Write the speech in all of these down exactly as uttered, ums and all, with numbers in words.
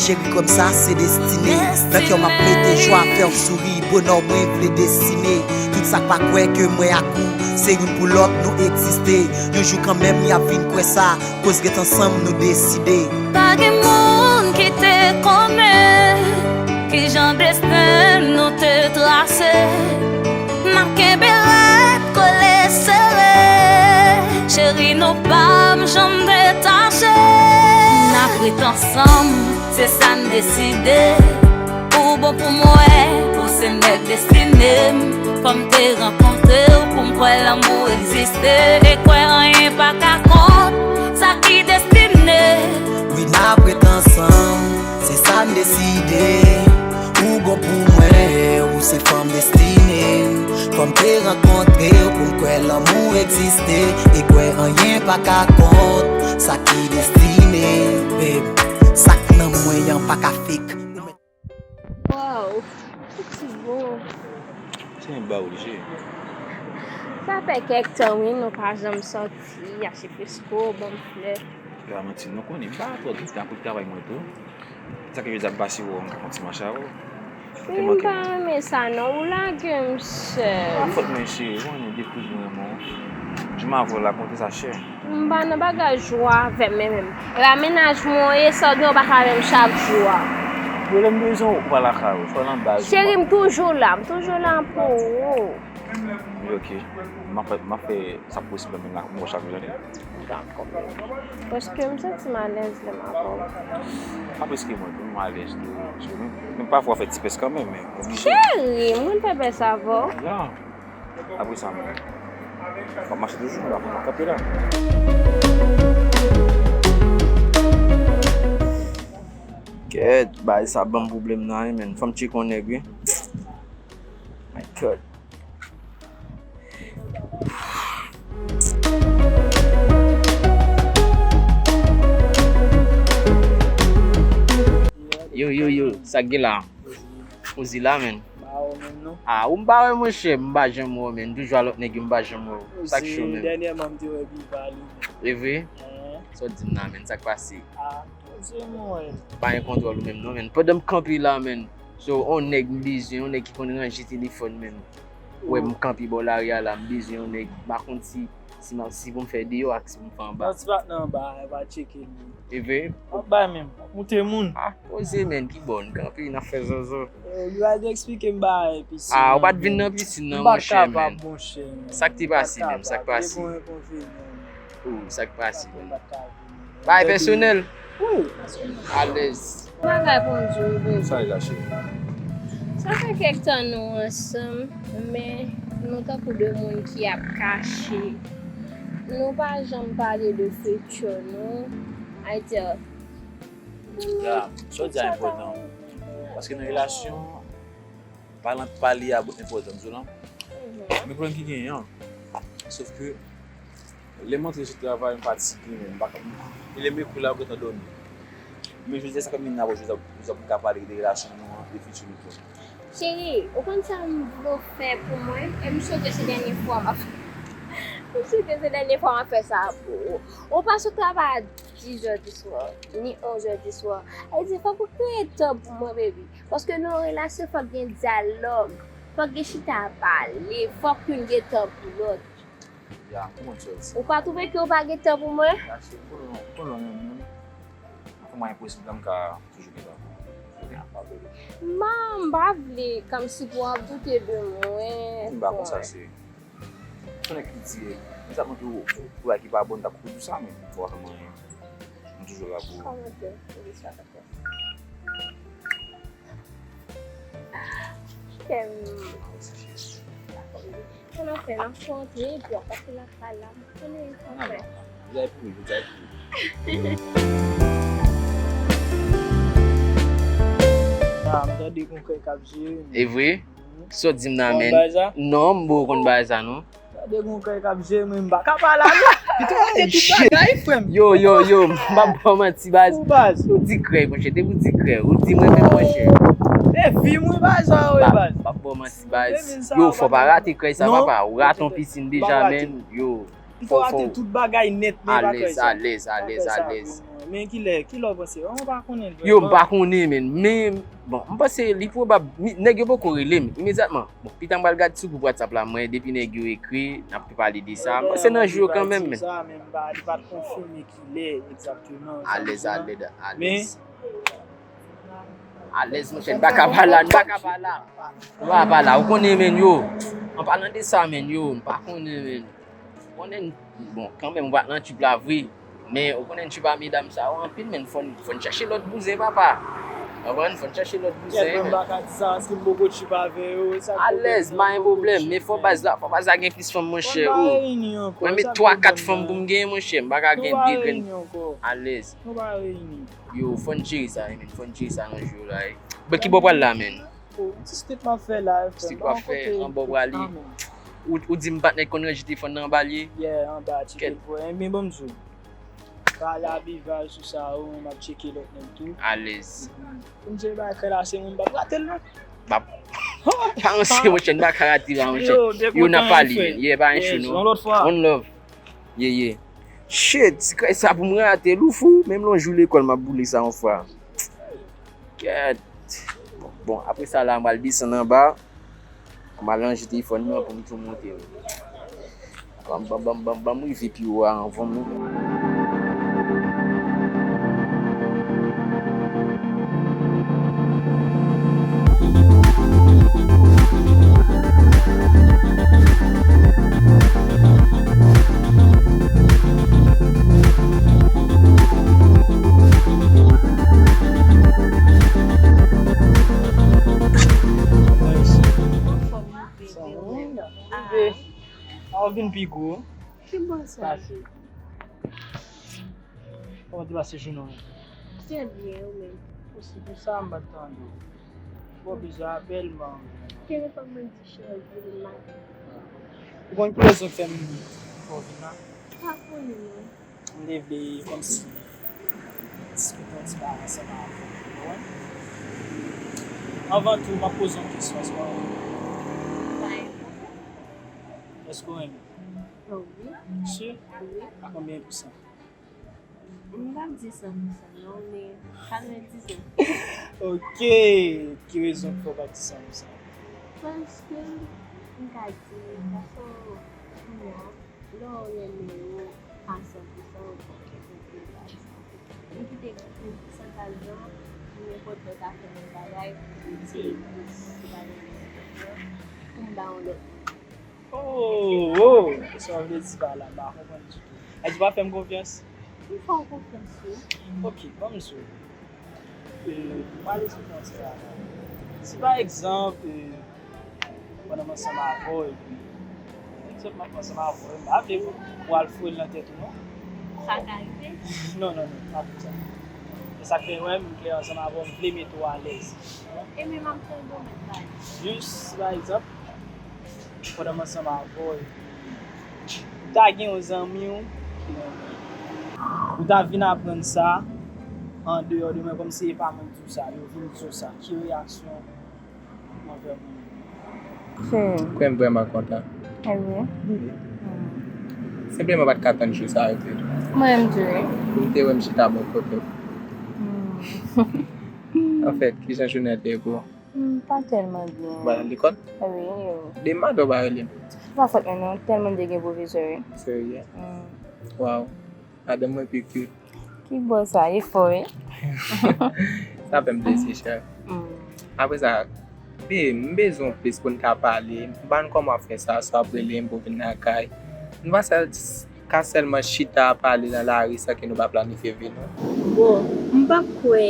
Cheri, kòm sa se destine. Nan kè w m ap mete jwa, fè w souri. Bonè mwen vle destine. Tout sa k pa kwè ke mwen ak ou se youn pou lòt nou egziste. Yon jou kanmenm y ap vin kwè sa. Koz ret ansanm nou deside. Pa gen moun ki te konnen kijan desten nou te trase. N ap kenbe rèd kole sere. Cheri, nou p ap janm detache. N ap ret ansanm, se sa n deside. Ou bon pou mwen, ou se nèg destine m. Fò m te rankontre w pou m kwè lanmou egziste. E kwè anyen pa ka kont sa ki destine. Wi, n ap ret ansanm, se sa n deside. Ou bon pou mwen, ou se fanm destine m. Fò m te rankontre w pou m kwè lanmou egziste. E kwè anyen pa ka kont sa ki destine. Babe, sa k nan mwen an pa ka fake. Wow, ki ti bo. Se yon ba oblije. Sa fè kèk tan, wi, nou pa janm sòti, achte pesko, ban m flè. Garanti, nou konnen, m pa twò gen tan pou travay mwen tou. Sa ke Jezi ap pase, w, m ka fè yon ti mache avè w. Wi, m pa renmen sa, non, ou lage m sèl. Pa fòt mwen, cheri, w konnen depi jou m renmen w. Jou m avè w la, konte sa, chè. M pa nan bagay jou avè m menm. E pa mennaj mwen w ye, sa w gen w pa ka wè m chak jou a. Yo, lè m bezwen w, ou pa lakay ou, swa nan baz ou. Cheri, m toujou la, m toujou la pou ou. Wi, ok. M ap fè, m ap fè sa k posib la, men la, m wè w chak jou, ok? Dakò. Paske m santi m alèz lè m avè w. Pa preske mwen tou, m alèz tou. Men, men pafwa w fè ti pès kanmenm, men oblije. Cheri, mwen fè pès avè w. Ya. Apre sa, men, m ap mache toujou la, m ap kanpe la. Kèt, bagay sa ban m pwoblèm nan, wi, men. Fò m tcheke yon nèg, wi. My God. Yo, yo, yo, sa k gen la? Ou di la, men. Ba ou menm non. Ah, ou m pa wè, monchè, m pa janm wè w, men. Toujou a lòt nèg yo, m pa janm wè w. Sa k cho, men? Dènyèman, m te wè Biva, li menm. E vre? Sa w di m nan, men? Sa k pase? Ah, se mwen. Pa gen kontwòl ou menm, non, men. Pandan m kanpe la, men. So, yon nèg m bezwen, yon nèg ki konn ranje telefòn, men. Wè, m kanpe bò lari a la, m bezwen yon nèg. M pa konn si, si m ap, si pou m fè deyò ak si pou m fè anba. Nan ti patnè anba, e pa tcheke li. E vre? W ap bay menm, w ap moute moun. Ah, poze, men, ki bò n kanpe, n ap fè zozo. Yo, li va te eksplike m bagay, pisi. Ah, ou pa t vin nan pisin nan, monchè, men. M pa t kapab, monchè, men. Sa k te pase menm, sa k pase? Te gen yon konfiman. Oh, sa k pase menm? M pa t ka vin. Bagay pèsonèl? Wi, pèsonèl. Alèz. Yon bagay pou m di w, bebe. Sa e la, cheri? Sa fè kèk tan nou ansanm, men nou tankou de moun ki ap kache. Nou pa janm pale de fitir nou. Ayiti. Ya, sa w di a enpòtan. Paske nan relasyon, palan pale a enpòtan, m di w lan. Mhm. Men pwoblèm ki genyen an, sòf ke lè m antre sou travay, m fatige, men m pa ka, e lè m ekri la, ou gentan dòmi. Men jodi a, sa k ap mennen avè w jodi a, jodi a pou n ka pale de relasyon nou an, de fiti nou tou. Cheri, ou konn sa m vle w fè pou mwen? E m swete se dènye fwa m ap, m swete se dènye fwa m ap fè sa pou ou. Ou pa sot travay a dis zè di swa, ni onz zè di swa. Sa vle di, fòk ou kreye tan pou mwen, baby. Paske nan yon relasyon, fòk gen dyalòg. Fòk gen chita pale. Fòk youn gen tan pou lòt. Ya, m konprann sa w di. Ou pa twouve ke w pa gen tan pou mwen? Ya, se pou nou, pou nou menm, non. Pou mwen, enposib, la, m ka toujou gen tan pou ou. M pa, m pa vle kòmsi pou w ap doute de mwen. M pa konsa, cheri. Konnen ki di, egzakteman ki ou, ou, ou, ki pa bon, m t ap kouri pou sa, men fò w fè mwen, m toujou la pou ou. Kòmantè, ou di sa, dakò. Kèm. Konnen fè, n ap kontre, epi w ap pase lakay la. Konnen fè. Jay pou, jay pou. Ah, m tande gon kè k ap jere, men. E vre? Sa w di m nan, men? Non, m poko konn bagay sa, non. Tande gon kè k ap jere, men m pa ka pale a non. Ou te di tout bagay, frè m. Yo, yo, yo, m p ap ba w manti, baz. Ou, baz. Ou di krèy, monchè, depi w di krèy, ou di mwen menm, monchè. E vi m wi, baz, sa yo ye, baz. M p ap ba w manti, baz. Yo, fò w pa rate krèy sa, papa. Ou rate yon pisin deja, men. Yo. M fò rate tout bagay nèt, men pa kwè sa. Alèz, alèz, alèz, alèz. Men kilè, kilè w panse? Mwen pa konnen l vrèman. Yo, m pa konnen, men, men, bon, m panse li pwobab, nèg yo poko rele m imedyatman. Bon, pita m pral gad sou gwoup WhatsApp la, mwen, depi nèg yo ekri, n ap pale de sa. M panse nan jou yo kanmenm, men. Sa, men m pa, li pa t konfime kilè egzakteman. Alèz, alèz, alèz. Alèz, monchè, n pa ka pa la, n pa ka pa la. Nou pa pa la, ou konnen, men, yo. An palan de sa, men, yo, m pa konnen, men. Ou konnen, bon, kanmenm, ou pa t nan trip la vre. Men, ou konnen, trip a medam sa yo anpil, men, fò n, fò n chèche lòt bouzen, papa. Ou konprann? Fò n chèche lòt bouzen. Kèt, mwen, m pa ka di sa, paske m poko trip avè yo, e sa k pwoblèm nan, m poko trip, men. Alèz, pa gen pwoblèm, men fò baz la, fò baz la gen plis fanm, monchè. Mwen, m pa reyini ankò, men twa, kat fanm pou m genyen, monchè, m pa ka gen de grenn. Alèz. Nou pa reyini. Yo, fò n jere sa, wi, men, fò n jere sa nan jou la, wi. Bon, ki bò w pral la, men? Oh, ti street m ap fè la, frè. Street w ap fè, anba w prale. Ou, ou di m patnè k konn ranje telefòn nan anba l ye? Yeah, anba, tcheke l pou, men bon, m di w. Pale a Bival sou sa, ou, m ap tcheke lòt nèg tou. Alèz. Pou m di w bagay la, se moun m p ap rate l, non. M ap pa ranse, monchè, m pa ka rate la, monchè. Yo, n ap pale, men. Yeah, pa enchou, non. Yon lòt fwa. One love. Yeah, yeah. Shit, si kay sa pou m rate l, ou fou? Menm lè yon jou lekòl, m ap boule sa yon fwa. Kèt. Bon, bon, apre sa la, m pral desann anba. M al ranje telefòn nan pou m tou monte. Ban m, ban m, ban m, ban m, ban m rive pi wo a anvan m. Anfòm, bebe, ou menm? Ah. Ou vin pi gwo. Ki bò sa? Kòman te pase jounen w? Trè byen, ou menm? Osi pou sa, m pa t tande w. Bon, bezwen apèl, man. Telefòn mwen di chanje, m maten. Ou konn ki rezon k fè m fè w vin la? Pa konnen, non. M te vle kòmsi diskite yon ti bagay ansanm avè w, ou konprann? Anvan tou, m ap poze w yon kesyon, èske w renmen m? Pa gen pwoblèm. Èske w renmen m? Oh, wi. Si? Wi. A konbyen pousan? M p ap di san pousan non, men katrevendiznèf. Ok. Ki rezon k fè w p ap di san pousan? Paske m ka di, gason, kounya, lè w renmen yo a san pousan, ou pa gen pwoblèm avè sa. M kite pousantaj lan, nenpòt lè w ta fè menm bagay, m di, m di, se pa menm bagay, pou m ba yon lòt moun. Oh, oh, sa w vle di pa la, m pa konprann ditou. Èske w pa fè m konfyans? M fè w konfyans, wi. Ok, ban m di w. Euh, m pral esplike w yon ti bagay. Si pa egzanp, euh, pandan m ansanm avè w, epi, egzanp, m ap ansanm avè w, m pa vle pou w al foure l nan tèt ou, non. Sa ka rive? Non, non, non, pa pou sa. E sa k fè, wè, m klè ansanm avè w, m vle mete w alèz. E men m ap tande w, mèt pale. Jis, si pa egzanp, pandan m ansanm avè w, epi ou ta gen yon zanmi w ki renmen w. Ou ta vin aprann sa andeyò de mwen, kòmsi e pa mwen k di w sa, yo vin di w sa. Ki reyaksyon w anvè moun? Hmm. Kwè m vrèman kontan. E vre? Wi. Hmm. Senpleman, m pa t ka tann jou sa a rive. Mwen menm tou, wi. Pou m te wè m chita bò kote w. Hmm. Anfèt, kijan jounen an te ye pou ou? Hmm, pa tèlman byen. Ou pa t al lekòl? Wi, yo. De maten w pa rele m? Se pa fòt mwen non, tèlman m te gen pwofesè, wi. Serye? Hmm. Waw. Madanm mwen pi cute. Ki bò sa, e fò, wi. Sa fè m plezi, chè. Hmm. Apre sa, babe, m bezwen w plis pou n ka pale. M pa konn kòman w ap fè sa, swa w ap rele m pou w vin lakay. Nou pa sèl ka sèlman chita pale nan lari san ke nou pa planifye vi nou. Bon, m p ap kwè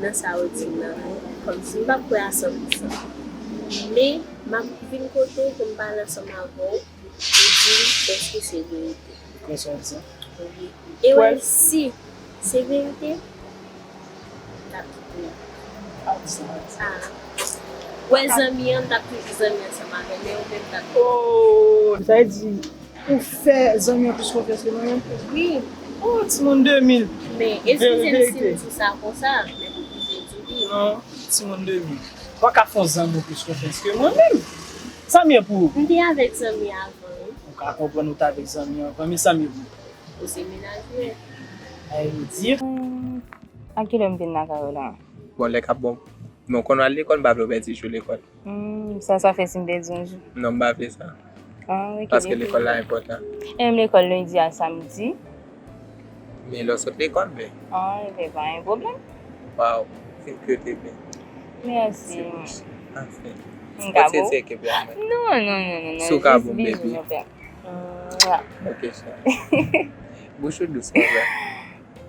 nan sa w di m nan, non. Kòmsi m p ap kwè a san pou san. Men, m ap vin kote w pou m pale ansanm avè w, pou w di m èske se verite. Ou kwè sa w di a? Wi. E wè, si se verite, m t ap kite w. Ah. Wè, zanmi an, m t ap toujou zanmi ansanm avè l, men ou menm, m t ap kite w. Oh, sa vle di, ou fè zanmi an plis konfyans ke mwen menm? Wi. Oh, timoun de mil. Men, eskize m si m di sa konsa, men m oblije di w wi. Non, timoun de mil. Ou pa ka fè yon zanmi w plis konfyans ke mwen menm. Sa m ye pou ou? M te avèk zanmi avan, wi. Ka konprann ou t avèk zanmi an. Zanmi, zanmi vre. Ou se mennaj mwen. Ay, di. Hmm, a kilè m vin lakay ou la? Bon, lè k ap bon. Men w konn al lekòl, m pa vle w pèdi jou lekòl. Hmm, sa, sa fè si m pèdi yon jou? Non, m pa vle sa. Ah, ok. Paske lekòl la enpòtan. E menm lekòl lendi a samdi? Men lè w sot lekòl, men. Ah, ebyen, pa gen pwoblèm. Waw, fin kyote byen. Mèsi. Anfen. M ka bon? Kontinye kenbe a mwen. Non, non, non, non, non. Si w ka Jis bon, bizou, baby. Mon pè. Mwah. Ok, cheri. Bouch ou dous konsa.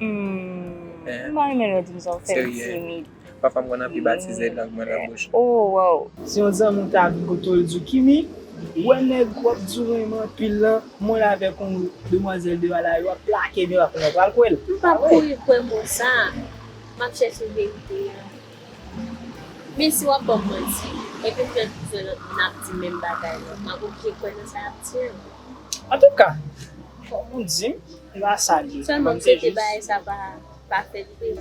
Hmm, Eh. M pa renmen lè w di m sa, ou fè m Serye. Timid. Pafwa m konn anvi batize lang mwen nan bouch ou. Oh, wow. Si yon zanmi w ta vin kote w, l di w, Kimi, ou wè nèg w ap di w renmen anpil lan, mwen la avèk yon demwazèl deyò la, yo ap plake men w ap pran pral kwè l. M p ap kouri kwè mo sa. M ap chèche verite a. Men si w ap ban m manti, epi m jwenn plizyè lòt moun ap di menm bagay lan, m ap oblije kwè nan sa y ap di an. Antouka, fòk ou di m, e pa sa l ye. Sèlman m swete bagay sa pa, pa fèt vre.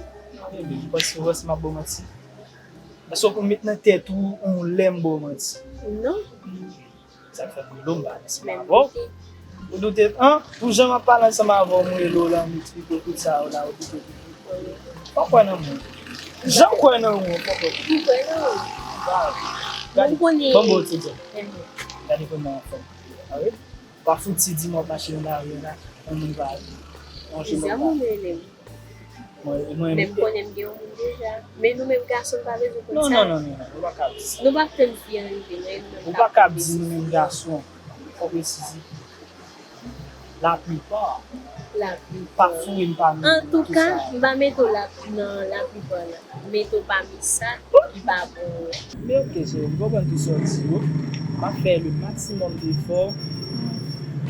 Ebyen, ou panse, ou panse m ap ba w manti? Èske ou met nan tèt ou yon lè m ba w manti? Non. Sa k fè m rele w, m pa ansanm Menm avè w. kote. Ou doute, an? Pou jan m ap pale ansanm avè w, m rele w la, m eksplike w tout sa yo la, ou doute. Fòk ou kwè nan mwen. Jan w kwè nan mwen, fòk ou M kwè nan ou. Waw. Bon, m konnen. Ban m ba w ti djòb. Mhm. Gade kòman w anfòm. A wi? Pa fouti di m w ap mache nan lari a la, yon moun pa yon Plizyè moun rele m. Mwen, mwen, Men m konnen m gen yon moun deja. Men nou menm gason, m pa bezwen konn non, sa. Non, non, non, non, ou pa ka di sa. Nou p ap tann fi an rive, non, e nou menm Ou k pa ap ka tann di li. Nou menm gason, fò presize. Laplipa, Laplipa. Pa foure m pa menm. Antouka, m pa mete w la, nan laplipa la. M mete w pami sa ki pa bon yo. Men ok, cheri, m konprann tout sa w di yo. M ap fè le maximum d'effort.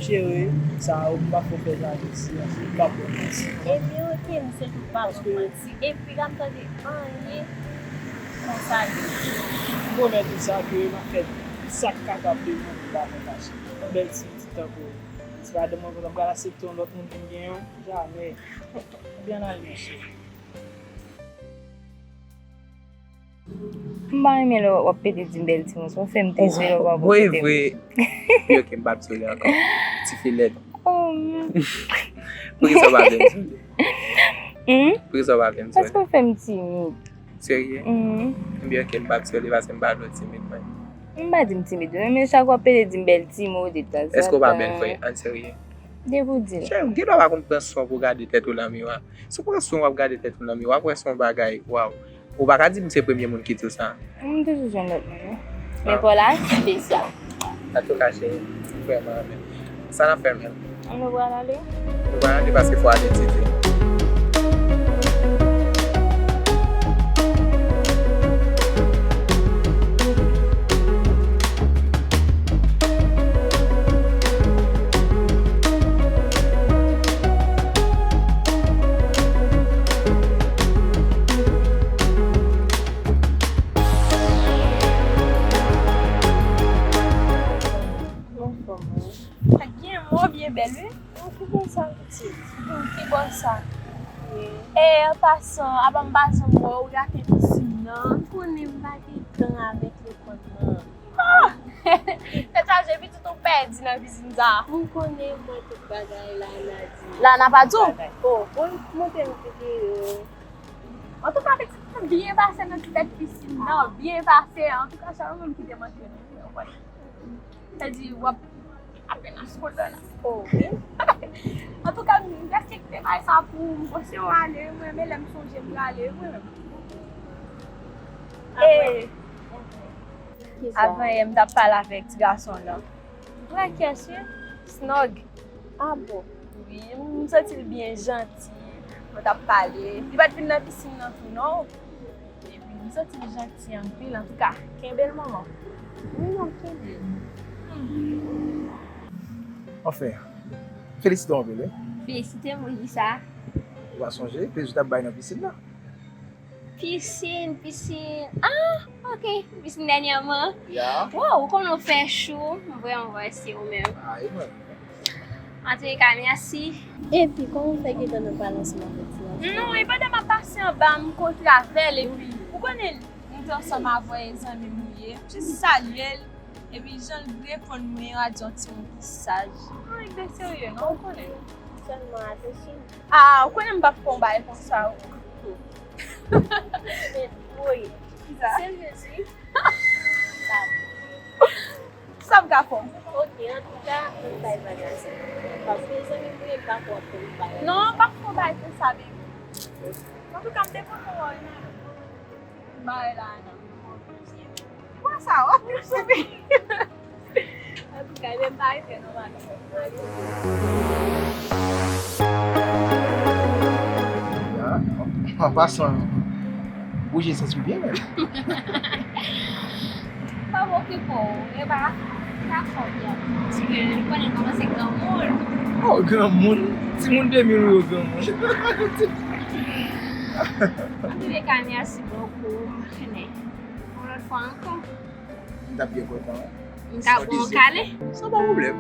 Cheri, sa yo, m pa fè w fè jan de si, m pa fè w fè si. Ebyen, ok, m swete w pa ban m manti. Epi, la m tande anyen konsa de. M pwomèt ou sa ke m ap fè tout sa k kapab de mwen pou w pa fè fache. Yon bèl ti pitit tankou ou. Si pa de mwen konsa, m pral aksepte yon lòt moun vin gen yon. Jamè. Byen ale, monchè. M pa renmen lè w ap pede di m bèl ti mo, sa w fè m tris, men lè w pa bon Vre, kote m. Vre. Yo, ke m p ap di w li ankò. Ti fi lèd. Oh, man. Poukisa w pa vle m di w li? Hmm? Poukisa w pa vle m di w Paske li? W fè m timid. Serye? Hmm. Ebyen, ok, m p ap di w li paske m pa vle w timid, mwen. M pa di m timid, non, men chak w ap pede di m bèl ti mo detanzantan. Èske w pa bèl vre? Ann serye. Depi w di l. Chè, ou gen dwa pa konn pran swen pou w gade tèt ou nan miwa. Si w pran swen w ap gade tèt ou nan miwa, w ap wè se yon bagay, waw. Ou pa ka di m se premye moun ki di w sa. M toujou jwenn lòt moun, wi. Men pa w la espesyal. Antouka, cheri, m vrèman renmen. Sa n ap fè menm? Nou pral ale? Nou pral ale paske fò ale etidye. Sa gen mò byen bèl, wi. Ou ki bò sa, pitit? Ou ki bò sa? E, an pasan, apa m pa janm wè w gate pisin nan? M konnen m pa gen tan avèk lekòl nan. Ah! Tèt chaje, pitit, ou pèdi nan pisin sa. M konnen mwen tout bagay la, Nadi. La, n a pa di w? Oh, bon, montre m videyo. Antouka, pitit, byen pase nan ti tèt pisin nan, byen pase. Antouka, se ou menm ki te manke nou, wè. Sa di w ap apenas kontan la. Oh, wi. Antouka, m prèske kite bagay sa pou ou, m panse w ale, mwen, men lè m sonje m prale, mwen menm. Apre. Avan yè, m t ap pale avèk ti gason lan. Vrè kès, wi. Snog. Ah bon? Wi, m santi l byen janti. Nou t ap pale. Li pa t vin nan pisin nan tou, non. Epi m santi l janti anpil. Antouka, kenbe l, manman. Wi, non, kenbe l. Anfen, felisite w anpil, wi. Felisite m, wi, ki sa? Ou pa sonje plezi w t ap bay nan pisin nan? Pisin, pisin. Ah, ok. Pisin dènyèman. Ya. Wow, ou konnen w fè cho. M vrèman vwese ou menm. Ay, mwen. Antouleka, mèsi. Epi, kòman w fè gentan nan pale ansanm avèk ti gason? Non, e pandan m ap pase anba, m kontre avè l, epi, ou konnen, m te ansanm avè zanmi m ou ye. M jis salye l. Epi jan l reponn mwen an, a di yon timoun ki saj. Mwen de serye, non, ou konnen. Sèlman attention. Ah, ou konnen m p ap fè yon bagay konsa, ou. Men, woy. Kisa? Serye, si. Sa m ka fè? Ok, antouka, m bay vag ase. Paske zanmi m, m pa konn bagay. Non, m p ap fè yon bagay konsa, baby. Antouka, m te kontan wè w nan bagay la, nan. Kwa sa, w ap viv sou mi. Antouka, ebyen, m pa rete non, madanm. An pasan, bouje sens ou byen menm. Pa okipe w, e pa, pa fò byen. Paske ou konnen kòman se granmoun. Oh, granmoun. Timoun de mil ou yo granmoun. Antouleka, mèsi bokou. Konnen. Yon lòt fwa ankò. M t ap byen kontan. M ka ba w kale? San pa pwoblèm.